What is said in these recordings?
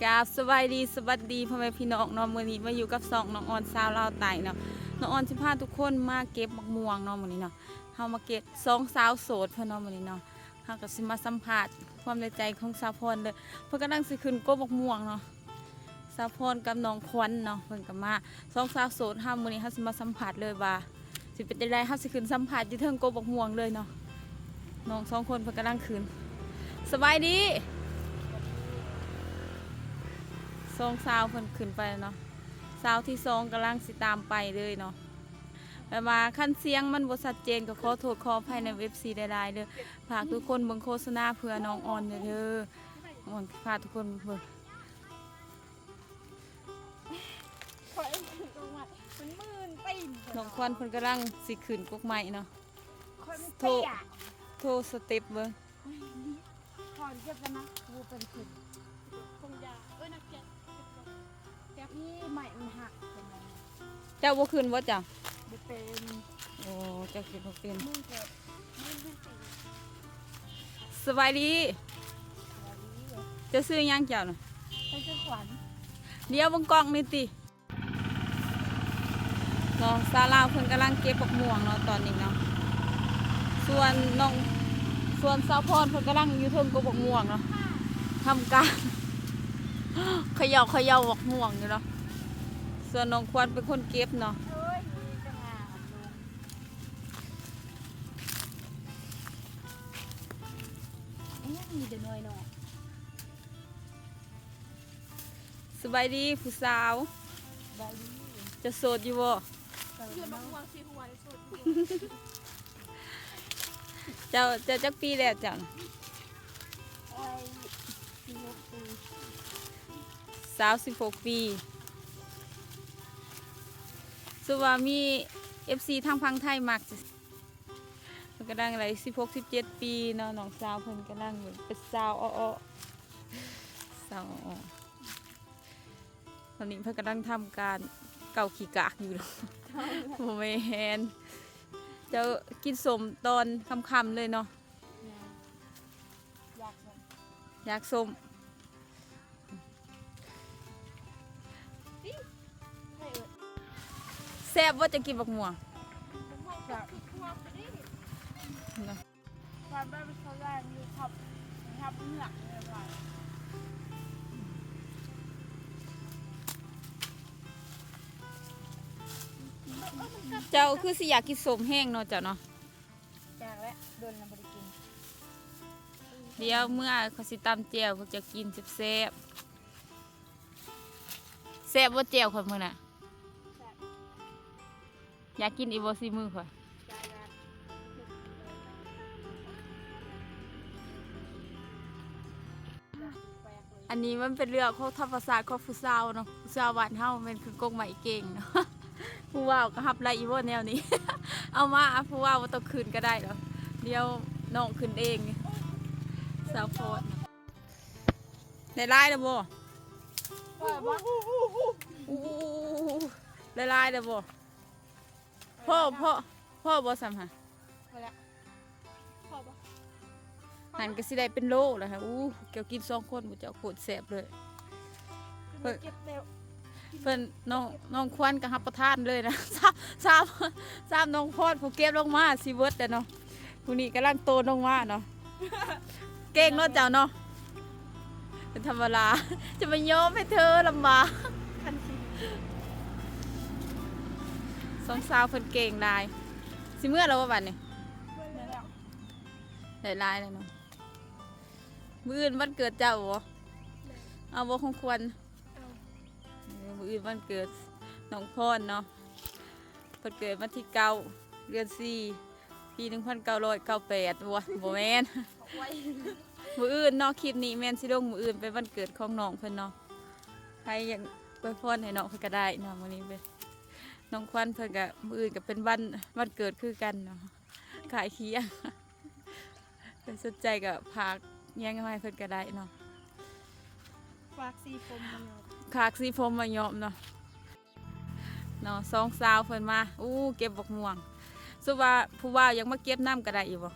ກາບສະບາຍດີ ສະຫວັດດີພໍ່ແມ່ພີ່ນ້ອງເນາະ, ມື້ນີ້ມາຢູ່ກັບຊ່ອງນ້ອງອອນຊາວລາວໃຕ້ເນາະ. ນ້ອງອອນຊິພາທຸກຄົນມາເກັບໝາກມ່ວງເນາະມື້ນີ້ເນາະ. ເຮົາມາເກັບ ສອງສາວໂສດເພິ່ນເນາະມື້ນີ້ເນາະ. ເຮົາກໍຊິມາສຳພາດຄວາມໃນໃຈຂອງສາວພອນເດີ. ເພິ່ນກຳລັງຊິຂຶ້ນກົກໝາກມ່ວງເນາະ. ສາວພອນກັບນ້ອງຂວັນເນາະ ເພິ່ນກໍມາ ສອງສາວໂສດເຮົາ. ມື້ນີ້ເຮົາຊິມາສຳພາດເລີຍວ່າ ຊິເປັນຈັ່ງໃດ ເຮົາຊິຂຶ້ນສຳພາດຢູ່ເທິງກົກໝາກມ່ວງເລີຍເນາະ. ນ້ອງສອງຄົນເພິ່ນກຳລັງຂຶ້ນ. ສະບາຍດີ. ສອງສາວເພິ່ນຂຶ້ນໄປແລ້ວເນາະ, ສາວທີສອງກຳລັງຊິຕາມໄປເລີຍເນາະ. ແບບວ່າຄັນສຽງມັນບໍ່ຊັດເຈນກໍຂໍໂທດຂໍອະໄພນຳເອັຟຊີຫຼາຍໆເດີ. ຝາກທຸກຄົນເບິ່ງໂຄສະນາເພື່ອນ້ອງອອນແດ່ເດີ. ນ້ອງອອນພາທຸກຄົນເບິ່ງ. ຂ້ອຍຂຶ້ນກົກໄມ້ ມັນມື່ນຕີນ. ນ້ອງຂວັນເພິ່ນກຳລັງຊິຂຶ້ນກົກໄມ້ເນາະ. ຂ້ອຍມັນ ໂທ ເຕ້ຍ ໂທສະເຕັບເບິ່ງ. ຂອນເກັບກັນນະ ບໍ່ເປັນຂຶ້ນ. ຄົງຢາ ເອີ ນັກເກັບ ເກັບ ເກັບ ນີ້ໄມ້ມັນຫັກ. ເຈົ້າບໍ່ຂຶ້ນບໍ່ເຈົ້າ? ບໍ່ເປັນ. ໂອ້ ເຈົ້າຂຶ້ນບໍ່ເປັນ. ສະບາຍດີ. ເຈົ້າຊື່ຫຍັງເຈົ້ານະ? ຂ້ອຍຊື່ຂວັນ. ດຽວເບິ່ງກ້ອງນີ້ຕິ. ເນາະ ສາວລາວເພິ່ນກຳລັງເກັບໝາກມ່ວງເນາະຕອນນີ້ເນາະ. ສ່ວນນ້ອງ ສ່ວນສາວພອນເພິ່ນກຳລັງຢູ່ເທິງກົກໝາກມ່ວງເນາະ ທຳການເຂົາເຍົາ ເຂົາເຍົາໝາກມ່ວງຢູ່ເນາະ. ສ່ວນນ້ອງຂວັນເປັນຄົນເກັບເນາະ. ສະບາຍດີຜູ້ສາວ. ສະບາຍດີ. ເຈົ້າໂສດຢູ່ບໍ່? ໂສດຢູ່. ເຈົ້າ ເຈົ້າຈັກປີແລ້ວເຈົ້າ? ອາຍຸສິບຫົກປີ. ສາວສິບຫົກປີ. ສົມມຸດວ່າມີເອັຟຊີທາງຝັ່ງໄທມັກ ເພິ່ນກຳລັງໄດ້ສິບຫົກ ສິບເຈັດປີເນາະ. ນ້ອງສາວເພິ່ນກຳລັງເປັນສາວເອາະໆ ສາວເອາະໆ. ຕອນນີ້ເພິ່ນກຳລັງທຳການເກົາຂີ້ກາກຢູ່. ບໍ່ແມ່ນ. ເຈົ້າກິນສົ້ມຕອນຄ່ຳໆເລີຍເນາະ. ຢາກສົ້ມ ຢາກສົ້ມ. ແຊບບໍ່ ເຈົ້າກິນບັກມ່ວງ? ແຊບ. ເຈົ້າຄືຊິຢາກກິນສົ້ມແຮງເນາະເຈົ້າເນາະ. ຢາກແລ້ວ ດົນແລ້ວບໍ່ໄດ້ກິນ. ດຽວເມື່ອຂ້ອຍຊິຕຳແຈ່ວພວກເຈົ້າກິນແຊບໆ. ແຊບບໍ່ແຈ່ວຂ້ອຍມື້ນະ? ແຊບ. ຢາກກິນອີກບໍ່ສີມືຂ້ອຍ? ອັນນີ້ມັນເປັນເລື່ອງຂອງທຳມະຊາດຂອງຜູ້ສາວເນາະ. ຜູ້ສາວບ້ານເຮົາແມ່ນຂຶ້ນກົກໄມ້ເກັ່ງເນາະ. ຜູ້ບ່າວກໍຮັບໄດ້ອີກບໍ່ແນວນີ້? ເອົາມາ ຜູ້ບ່າວບໍ່ຕ້ອງຂຶ້ນກໍໄດ້ດອກ. ດຽວນ້ອງຂຶ້ນເອງ. ສາວໂພດ. ໄດ້ຫຼາຍແລ້ວບໍ່? ພໍບໍ່? ອູ້ ໄດ້ຫຼາຍແລ້ວບໍ່? ພໍ ພໍ ພໍບໍ່ສ່ຳຫາ? ພໍແລ້ວ. ພໍບໍ່? ຫັ້ນກໍຊິໄດ້ເປັນໂລແລ້ວຫະ. ອູ້ ເຈົ້າກິນສອງຄົນ ໝູ່ເຈົ້າໂຄດແຊບເລີຍ. ເພິ່ນ ເພິ່ນ ນ້ອງ ນ້ອງຂວັນກໍຮັບປະທານເລີຍນະ. ຊາມ ຊາມ ຊາມນ້ອງພອນຜູ້ເກັບລົງມາຊິເບິດແລ້ວເນາະ. ຜູ້ນີ້ກຳລັງໂຕນລົງມາເນາະ. ເກັ່ງເນາະເຈົ້າເນາະ. ເປັນທຳມະດາ ຈະມາຍອມໃຫ້ເທີລຳບາກ. ສອງສາວເພິ່ນເກັ່ງຫຼາຍ. ຊິເມືອແລ້ວບໍ່ບັດນີ້? ໄດ້ຫຼາຍແລ້ວເນາະ. ມື້ອື່ນວັນເກີດເຈົ້າບໍ່? ເອົາບໍ່ຂອງຂວັນ? ເອົາ. ເອີ ມື້ອື່ນວັນເກີດນ້ອງພອນເນາະ. ເພິ່ນເກີດວັນທີເກົ້າ ເດືອນສີ່ ປີໜຶ່ງພັນເກົ້າຮ້ອຍເກົ້າແປດ. ບໍ່ ບໍ່ແມ່ນ. ມື້ອື່ນເນາະ ຄລິບນີ້ແມ່ນຊິລົງມື້ອື່ນ ເປັນວັນເກີດຂອງນ້ອງເພິ່ນເນາະ. ໃຜຢາກອວຍພອນໃຫ້ນ້ອງເພິ່ນກໍໄດ້ເນາະ. ມື້ນີ້ເປັນ ນ້ອງຂວັນເພິ່ນກໍ ມື້ອື່ນກໍເປັນວັນ ວັນເກີດຄືກັນເນາະ. ຄ້າຍຄຽງ. ໃຜສົນໃຈກໍຝາກຫຍັງມາໃຫ້ເພິ່ນກໍໄດ້ເນາະ. ຝາກສີຜົມມາຫຍອບ. ຝາກສີຜົມມາຫຍອບເນາະ. ເນາະ ສອງສາວເພິ່ນມາ ອູ້ ເກັບບັກມ່ວງ. ສົມມຸດວ່າຜູ້ບ່າວຢາກມາເກັບນຳກໍໄດ້ຢູ່ບໍ່? ໄ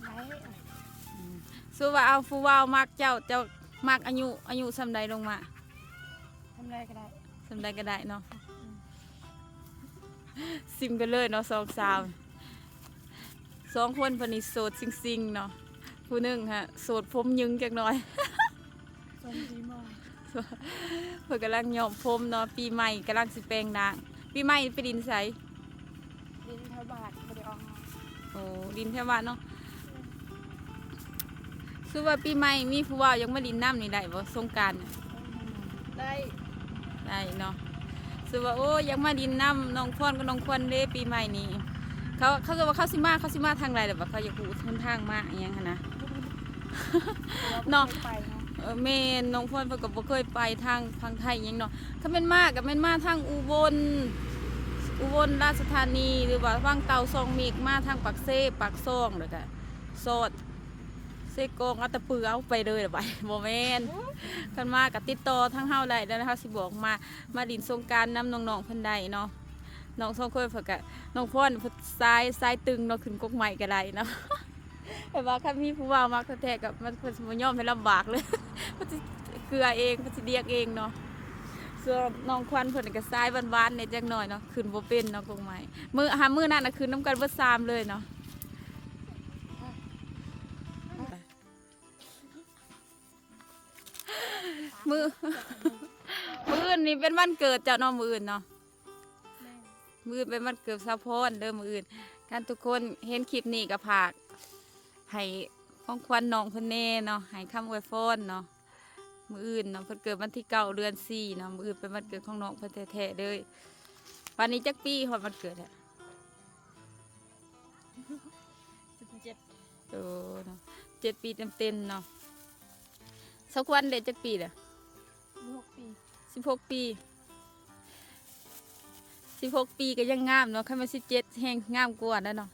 ດ້. ອືມ ສົມມຸດວ່າ ເອົາ ຜູ້ບ່າວມັກເຈົ້າ ເຈົ້າມັກອາຍຸ ອາຍຸສ່ຳໃດລົງມາ? ໄດ້ກໍໄດ້ ສ່ຳໃດກໍໄດ້ເນາະ. ອືມ ຊິມກັນເລີຍເນາະ ສອງສາວ ສອງຄົນເພິ່ນນີ້ໂສດຊິງໆເນາະ. ຜູ້ໜຶ່ງຫະໂສດຜົມຍຶງຈັກໜ່ອຍ ຊົມດີມາກ. ເພິ່ນກຳລັງຍ້ອມຜົມເນາະ ປີໃໝ່ກຳລັງຊິແປງຮ່າງ. ປີໃໝ່ໄປຫຼິ້ນໃສ? ຫຼິ້ນແຖວບ້ານ ບໍ່ໄດ້ອອກນອກ. ໂອ້ ຫຼິ້ນແຖວບ້ານເນາະ. ແມ່ນ. ສົມມຸດວ່າປີໃໝ່ມີຜູ້ບ່າວຢາກມາຫຼິ້ນນຳນີ້ໄດ້ບໍ່ ສົງການ? ໄດ້ ໄດ້ເນາະ. ສົມມຸດວ່າ ໂອ້ ຢາກມາຫຼິ້ນນຳນ້ອງພອນກັບນ້ອງຄວັນເດ້ປີໃໝ່ນີ້ ເຂົາ ເຂົາກໍວ່າເຂົາຊິມາ ເຂົາຊິມາທາງໃດແຫຼະ ວ່າເຂົາຢາກຮູ້ຫົນທາງມາອີ່ຫຍັງຫັ້ນນະ ເພາະວ່າບໍ່ເນາະ ເຄີຍໄປເນາະ. ເອີ ແມ່ນ ນ້ອງພອນເພິ່ນກໍບໍ່ເຄີຍໄປທາງຝັ່ງໄທອີ່ຫຍັງເນາະ. ຄັນແມ່ນມາກໍແມ່ນມາທາງອຸບົນ ອຸບົນລາຊະທານີ ຫຼືວ່າວັງເຕົ່າ ຊ່ອງເມັກ ມາທາງປາກເຊ ປາກຊ່ອງ ແລ້ວກໍສອດເຊກອງ ອັດຕະປື ເອົາໄປເລີຍລະບາດ ບໍ່ແມ່ນ. ຄັນມາກໍຕິດຕໍ່ທາງເຮົາໄດ້ ແລ້ວເຮົາຊິບອກມາ ມາຫຼິ້ນສົງການນຳນ້ອງໆເພິ່ນໄດ້ເນາະ. ນ້ອງສອງຄົນເພິ່ນກໍ ນ້ອງພອນເພິ່ນສາຍ ສາຍຕຶງເນາະ ຂຶ້ນກົກໄມ້ກໍໄດ້ເນາະ. ແບບວ່າຄັນມີຜູ້ບ່າວມັກແທ້ໆ ກໍມັນ ເພິ່ນຊິບໍ່ຍອມໃຫ້ລຳບາກເລີຍ ເພິ່ນຊິເກືອເອງ ເພິ່ນຊິດຽກເອງເນາະ. ສ່ວນນ້ອງຄວັນເພິ່ນກໍສາຍຫວານໆແດ່ຈັກໜ້ອຍເນາະ ຂຶ້ນບໍ່ເປັນເນາະກົກໄມ້. ມື້ ຫາ ມື້ນັ້ນນະຂຶ້ນນຳກັນເບິດສາມເລີຍເນາະ. ມື້ ມື້ອື່ນນີ້ເປັນວັນເກີດເຈົ້າເນາະ ມື້ອື່ນເນາະ. ແມ່ນ. ມື້ອື່ນເປັນວັນເກີດສາວພອນເດີ ມື້ອື່ນ. ຄັນທຸກຄົນເຫັນຄລິບນີ້ກໍຝາກໃຫ້ຂອງຂວັນນ້ອງເພິ່ນແດ່ເນາະ ໃຫ້ຄຳອວຍພອນເນາະ. ມື້ອື່ນເນາະ ເພິ່ນເກີດວັນທີເກົ້າ ເດືອນສີ່ເນາະ ມື້ອື່ນເປັນວັນເກີດຂອງນ້ອງເພິ່ນແທ້ໆເລີຍ. ປານນີ້ຈັກປີຮອດວັນເກີດແລ້ວ? ສິບເຈັດ. ໂອ້ເນາະ ເຈັດປີເຕັມໆເນາະ. ສາວຄວັນໄດ້ຈັກປີແລ້ວ? ສິບຫົກປີ. ສິບຫົກປີ ສິບຫົກປີກໍຍັງງາມເນາະ ຄັນແມ່ນສິບເຈັດແຮ່ງງາມກວ່າແລ້ວເນາະ.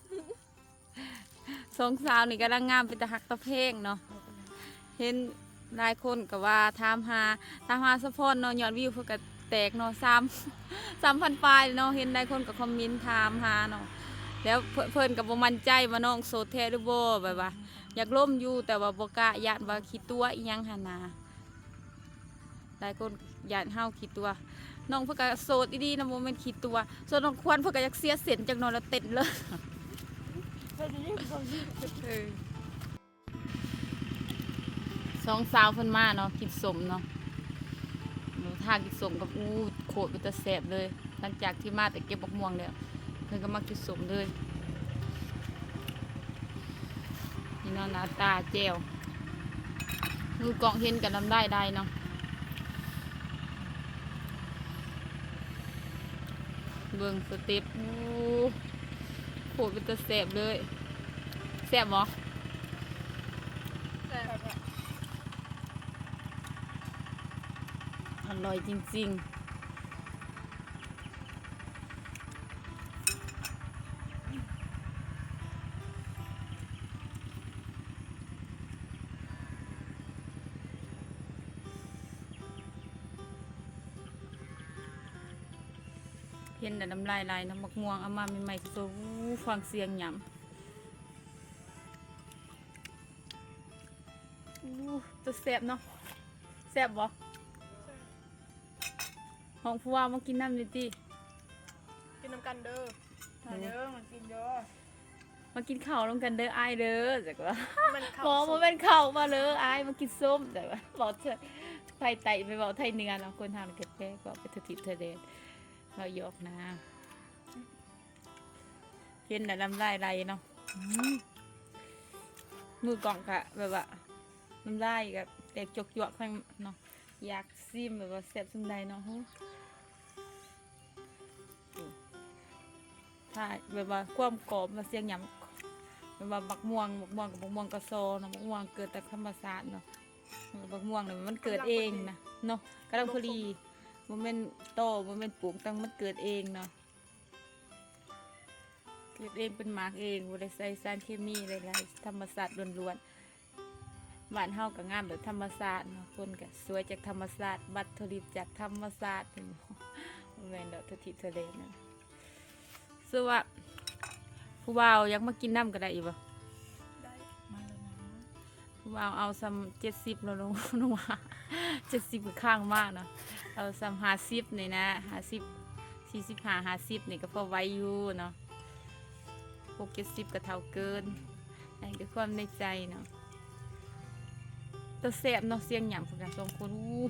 ສອງສາວນີ້ກຳລັງງາມເປັນຕາຮັກຕາແພງເນາະ. ເຫັນຫຼາຍຄົນກໍວ່າຖາມຫາ ຖາມຫາສາວພອນເນາະ ຍອດວິວເພິ່ນກໍແຕກເນາະ ສາມ ສາມພັນປາຍເນາະ. ເຫັນຫຼາຍຄົນກໍຄອມເມັນຖາມຫາເນາະ ແລ້ວເພິ່ນ ເພິ່ນກໍບໍ່ໝັ້ນໃຈວ່ານ້ອງໂສດແທ້ຫຼືບໍ່ ແບບວ່າຢາກລົມຢູ່ ແຕ່ວ່າບໍ່ກ້າ ຢ້ານວ່າຂີ້ຕົວະອີ່ຫຍັງຫັ້ນນະ. ຫຼາຍຄົນຢ້ານເຮົາຂີ້ຕົວະ ນ້ອງເພິ່ນກໍໂສດອີ່ຫຼີນະ ບໍ່ແມ່ນຂີ້ຕົວະ. ສ່ວນນ້ອງຄວັນເພິ່ນກໍຢາກເສຍເສັ້ນຈັກໜ້ອຍ ແລ້ວເຕັ້ນເລີຍ. ເອີ ສອງສາວເພິ່ນມາເນາະ ກິນສົ້ມເນາະ ຖ້າກິນສົ້ມກັບ ອູ້ ໂຄດເປັນຕາແຊບເລີຍ. ຫຼັງຈາກທີ່ມາແຕ່ເກັບບັກມ່ວງແລ້ວ ເພິ່ນກໍມາກິນສົ້ມເລີຍ. ນີ້ເນາະ ໜ້າຕາແຈ່ວ ມືກ້ອງເຫັນກໍນ້ຳລາຍໄຫຼເນາະ. ເບິ່ງສະເຕັບ ໂອ້ ໂຄດເປັນຕາແຊບເລີຍ. ແຊບບໍ່? ແຊບ. ອະຮ່ອຍຈິງໆ. ເຫັນແລ້ວນ້ຳລາຍໄຫຼເນາະ ໝາກມ່ວງເອົາມາໃໝ່ໆ ໂອ້ ຟັງສຽງຫຍ້ຳ. ໂອ້ ຕາແຊບເນາະ. ແຊບບໍ່? ແຊບ. ຫ້ອງຜູ້ບ່າວມາກິນນຳນີ້ຕິ ກິນນຳກັນເດີ ມາເດີ ມາກິນເດີ ມາກິນເຂົ້ານຳກັນເດີອ້າຍເດີ ຈັກວ່າ ບໍ່ ບໍ່ແມ່ນເຂົ້າ ມາເດີອ້າຍ ມາກິນສົ້ມ ຈັກວ່າ ເວົ້າໄທໃຕ້ໄປເວົ້າໄທເໜືອເນາະ ຄົນເຮົານີ້ແປກໆ ເວົ້າໄປທົ່ວທິດທົ່ວແດນ ເວົ້າຢອກນາ. ເຫັນແລ້ວນ້ຳລາຍໄຫຼເນາະ ອືມ ມືກ້ອງກະແບບວ່ານ້ຳລາຍກະແຕກຈວກໆ ເນາະ ຢາກຊິມແບບວ່າແຊບສ່ຳໃດເນາະ. ໂຫ ຖ້າແບບວ່າຄວາມກອບ ມາສຽງຫຍ້ຳ ແບບວ່າໝາກມ່ວງ ໝາກມ່ວງກັບໝາກມ່ວງກະຊໍເນາະ ໝາກມ່ວງເກີດຈາກທຳມະຊາດເນາະ ໝາກມ່ວງນີ້ມັນເກີດເອງນະເນາະ ກຳລັງພໍດີ ບໍ່ແມ່ນຕໍ່ ບໍ່ແມ່ນປູກ ແຕ່ມັນເກີດເອງເນາະ. ເກັບເອງເປັນໝາກເອງ ບໍ່ໄດ້ໃສ່ສານເຄມີໃດໆ ທຳມະຊາດລ້ວນໆ. ບ້ານເຮົາກໍງາມແບບທຳມະຊາດເນາະ ຄົນກໍສວຍຈາກທຳມະຊາດ ວັດຖຸດິບຈາກທຳມະຊາດ ເຫັນບໍ່? ບໍ່ແມ່ນດອກ ທົ່ວທິດທົ່ວແດນນະ. ສະວ່າຜູ້ບ່າວຢາກມາກິນນຳກໍໄດ້ຢູ່ບໍ່? ໄດ້ ມາແລ້ວນະ. ຜູ້ບ່າວເອົາສ່ຳເຈັດສິບແລ້ວ ນ້ອງວ່າ ເຈັດສິບກໍຄ້າງມາເນາະ. ເອົາສ່ຳຫ້າສິບນີ້ນະ ຫ້າສິບ ສີ່ສິບຫ້າ ຫ້າສິບນີ້ກໍພໍໄຫວຢູ່ເນາະ ຫົກເຈັດສິບກໍເຖົ້າເກີນ. ອັນນີ້ຄືຄວາມໃນໃຈເນາະ. ແຕ່ແຊບເນາະ ສຽງຫຍັງພວກນາງສອງຄົນ ອູ້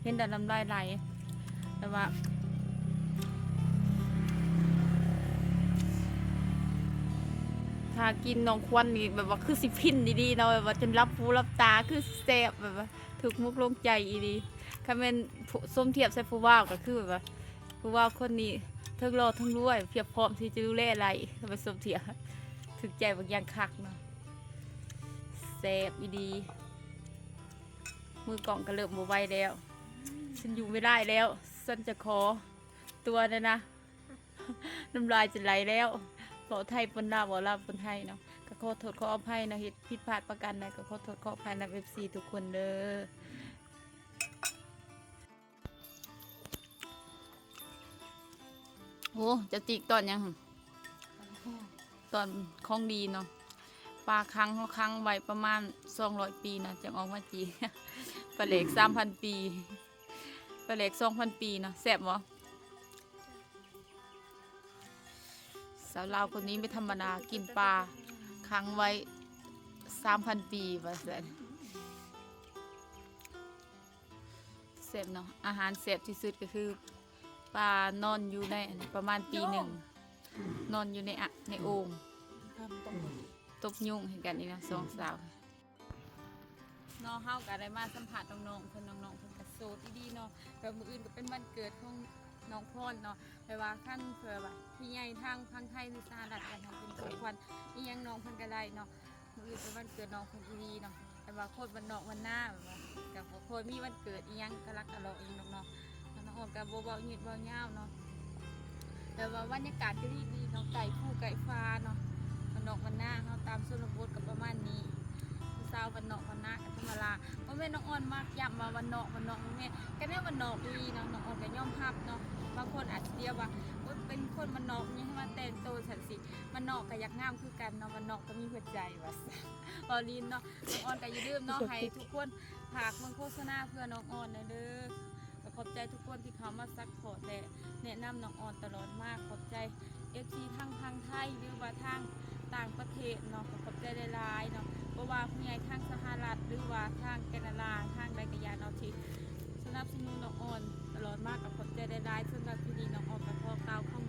ເຫັນແລ້ວນ້ຳລາຍໄຫຼ ແບບວ່າ ຖ້າກິນນ້ອງຄວັນນີ້ແບບວ່າຄືຊິຟິນອີ່ຫຼີເນາະ ແບບວ່າຈົນຫຼັບຫູຫຼັບຕາ ຄືແຊບ ແບບວ່າຖືກໝົກລົງໃຈອີ່ຫຼີ. ຄັນແມ່ນສົມທຽບໃສ່ຜູ້ບ່າວກໍຄືແບບວ່າ ຜູ້ບ່າວຄົນນີ້ທັງຫຼໍ່ທັງລວຍ ພຽບພ້ອມທີ່ຈະດູແລໄດ້ ຄັນແມ່ນສົມທຽບ ຖືກໃຈບັກຢ່າງຄັກເນາະ ແຊບອີ່ຫຼີ. ມືກ້ອງກໍເລີ່ມບໍ່ໄຫວແລ້ວ ສັນຢູ່ໄມ່ໄດ້ແລ້ວ ສັນຈະຂໍຕົວແດ່ນະ ນ້ຳລາຍຈະໄຫຼແລ້ວ ເວົ້າໄທປົນລາວ ເວົ້າລາວປົນໄທເນາະ. ກໍຂໍໂທດຂໍອະໄພເນາະ ເຮັດຜິດພາດປະການໃດກໍຂໍໂທດຂໍອະໄພນຳເອັຟຊີທຸກຄົນເດີ. ໂອ້ ເຈົ້າຈິກຕອນຫຍັງ? ຕອນຂອງດີເນາະ ປາຄັງ ເຮົາຄັງໄວ້ປະມານສອງຮ້ອຍປີເນາະ ຈັ່ງອອກມາຈີກ ປາແຫຼກສາມພັນປີ ປາແຫຼກສອງພັນປີເນາະ. ແຊບບໍ່? ສາວລາວຄົນນີ້ບໍ່ທຳມະດາ ກິນປາຄັງໄວ້ສາມພັນປີວ່າຊັ້ນ. ແຊບເນາະ ອາຫານແຊບທີ່ສຸດກໍຄືປານອນຢູ່ໃນອັນປະມານປີໜຶ່ງ ນອນຢູ່ໃນອະ ໃນໂອ່ງ ຕົບຍຸງໃຫ້ກັນນີ້ເນາະ ສອງສາວເນາະ. ເຮົາກໍໄດ້ມາສຳພາດນ້ອງໆເພິ່ນ ນ້ອງໆເພິ່ນກໍໂສດອີ່ຫຼີເນາະ. ແບບມື້ອື່ນກໍເປັນວັນເກີດຂອງນ້ອງພອນເນາະ ແບບວ່າຄັນເພື່ອວ່າຜູ້ໃຫຍ່ທາງຝັ່ງໄທ ຫຼື ສະຫະລັດ ຢາກໃຫ້ເປັນຂອງຂວັນອີ່ຫຍັງນ້ອງເພິ່ນກໍໄດ້ເນາະ. ມື້ອື່ນເປັນວັນເກີດນ້ອງເພິ່ນອີ່ຫຼີເນາະ ແຕ່ວ່າຄົນບ້ານນອກບ້ານນາແບບວ່າ ກໍບໍ່ຄ່ອຍມີວັນເກີດອີ່ຫຍັງກະລັກກະຫຼອກອີ່ຫຍັງດອກເນາະ. ນ້ອງອອນກໍບໍ່ເວົ້າຍືດເວົ້າຍາວເນາະ ແຕ່ວ່າບັນຍາກາດກໍດີໆເນາະ ໃກ້ພູໃກ້ປ່າເນາະ ບ້ານນອກບ້ານນາເຮົາຕາມຊົນນະບົດກໍປະມານນີ້. ຜູ້ສາວບ້ານນອກບ້ານນາກໍທຳມະດາ ບໍ່ແມ່ນນ້ອງອອນມັກຢ້ຳວ່າບ້ານນອກ ບ້ານນອກ ບໍ່ແມ່ນ ກໍແນວບ້ານນອກອີ່ຫຼີເນາະ. ນ້ອງອອນກໍຍອມຮັບເນາະ ບາງຄົນອາດຊິດຽວວ່າ ໂອ້ຍ ເປັນຄົນບ້ານນອກ ມີໃຫ້ມາແຕ່ງໂຕຊັ້ນຊິ ບ້ານນອກກໍຢາກງາມຄືກັນເນາະ ບ້ານນອກກໍມີຫົວໃຈວ່າຊັ້ນ. ເວົ້າຫຼິ້ນເນາະ ນ້ອງອອນກໍຢ່າລືມເນາະ ໃຫ້ທຸກຄົນຝາກເບິ່ງໂຄສະນາເພື່ອນ້ອງອອນແດ່ເດີ. ກໍຂອບໃຈທຸກຄົນທີ່ເຂົ້າມາຊັບພອດ ແລະ ແນະນຳນ້ອງອອນຕະຫຼອດມາ. ຂອບໃຈເອັຟຊີທັງຝັ່ງໄທ ຫຼືວ່າທາງຕ່າງປະເທດເນາະ ກໍຂອບໃຈຫຼາຍໆເນາະ ບໍ່ວ່າຜູ້ໃຫຍ່ທາງສະຫະລັດ ຫຼືວ່າທາງແຄນາດາ ທາງໃດກໍຢ່າເນາະ ທີ່ສະໜັບສະໜູນນ້ອງອອນຕະຫຼອດມາ ກໍຂອບໃຈຫຼາຍໆ. ສຳລັບທີ່ນີ້ນ້ອງອອນກໍຂໍກ່າວຄຳ